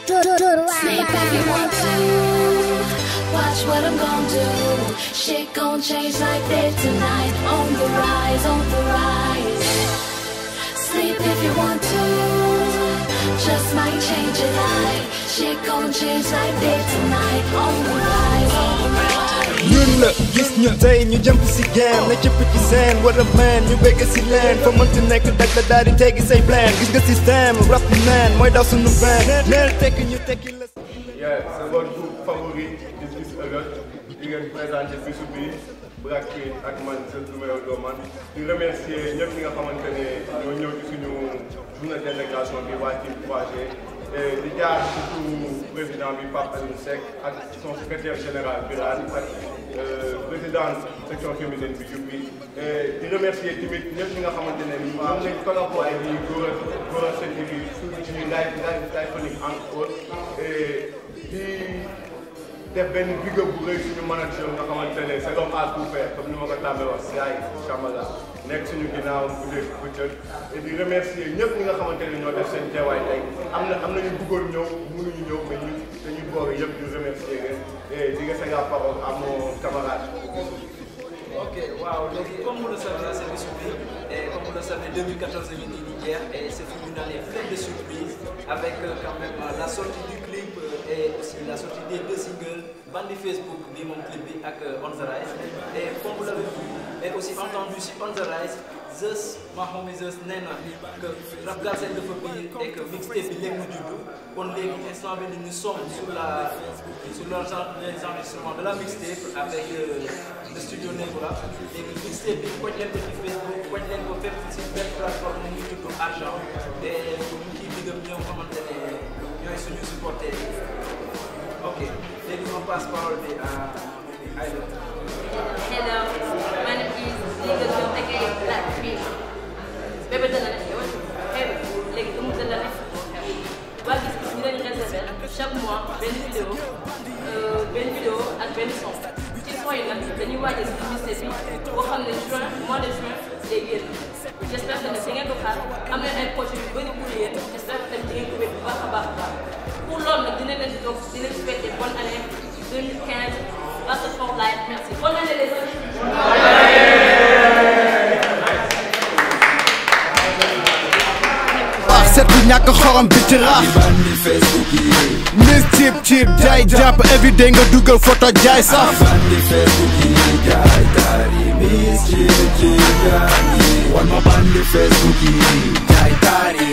Sleep if you want to. Watch what I'm gon' do. Shit gon' change like day tonight. On the rise, on the rise. Sleep if you want to. Just might change your life. Shit gon' change like day tonight. On the rise, on the rise. ñun la gis ñu tey ñu jëm si game na cëpp ci seen what a man ñu bëgg si leen fa mënti nekk dag la daal di teggi say plan gis nga système rap man mooy daw suñu van neel tekki ñu tekki la. c'est votre groupe favori gis-gis ëllëg di ngeen présenté bisu bi Black Queen ak man seen numéro dooman di remercier ñëpp ñi nga xamante ne ñoo ñëw ci suñu journée d'intégration bi waa Team 3G di jaar surtout président bi Pape Alioune Seck ak son secrétaire général Birane ak présidente section féminine bi Youpi di remercier tamit ñëpp ñi nga xamante ne ñoom lañ collaboré di góor a seen bi suñu live phonique entre autres di def benn big up bu rëy suñu manager nga xamante ne c'est l'homme à tout faire comme ni ma ko tàmbee wax si ay Chamala nekk suñu ginnaaw bu dee bëccëg et di remercier ñëpp ñi nga xamante ne ñoo def seen teewaay tey am nañu bëggoon ñëw mënuñu ñëw mais ñun dañuy boole yëpp di remercier leen et di nga sa la parole à mon camarade. Ok, wow, donc comme vous le savez, c'est le surprise. Et comme vous le savez, 2014 est venu hier et c'est une année pleine de surprises avec quand même la sortie du clip et aussi la sortie des deux singles, bandi Facebook, mon clip avec On The Rise. Et comme vous l'avez vu et aussi entendu sur On The Rise, Zeus, ma homie Zeus, Nena, que Rap Galsen de Fobie et que mixtape bi léegi mu juddu kon léegi instant bi nous sommes sur l'enregistrement de la mixtape avec le studio Nebula léegi mixtape bi koñ leen ko ci Facebook koñ leen ko fépp ci benn plateforme mu ngi tudd Argent et ñu ciy digam ñoo xamante ne ñooy suñu supporter yi ok léegi on passe parole bi à Aïda. Hello, my name is Legal Joe aka Black Queen. Bébé dana def yow xew léegi dama dana def waa gis ñu leen réserver chaque mois benn vidéo ak benn son ci son yi nag dañuy waajal si mixtape bi boo xam ne mois de juin day génn j'espère que di ngeen ko xaar am na ay projet yu bëri pour yéen j'espère que tamit di ngeen ko wér bu baax a baax pour loolu nag dina leen di toog dina leen souhaiter bonne année 2015 Rasta for life, merci. Bonne année les amis. Set bu ñàkk xorom bi ci rax bandi Facebook yi mis cib jaay jàpp everyday nga dugal photo jaay sax bandi Facebook yi jaay taari mis cib jaay wan ma bandi Facebook yi jaay taari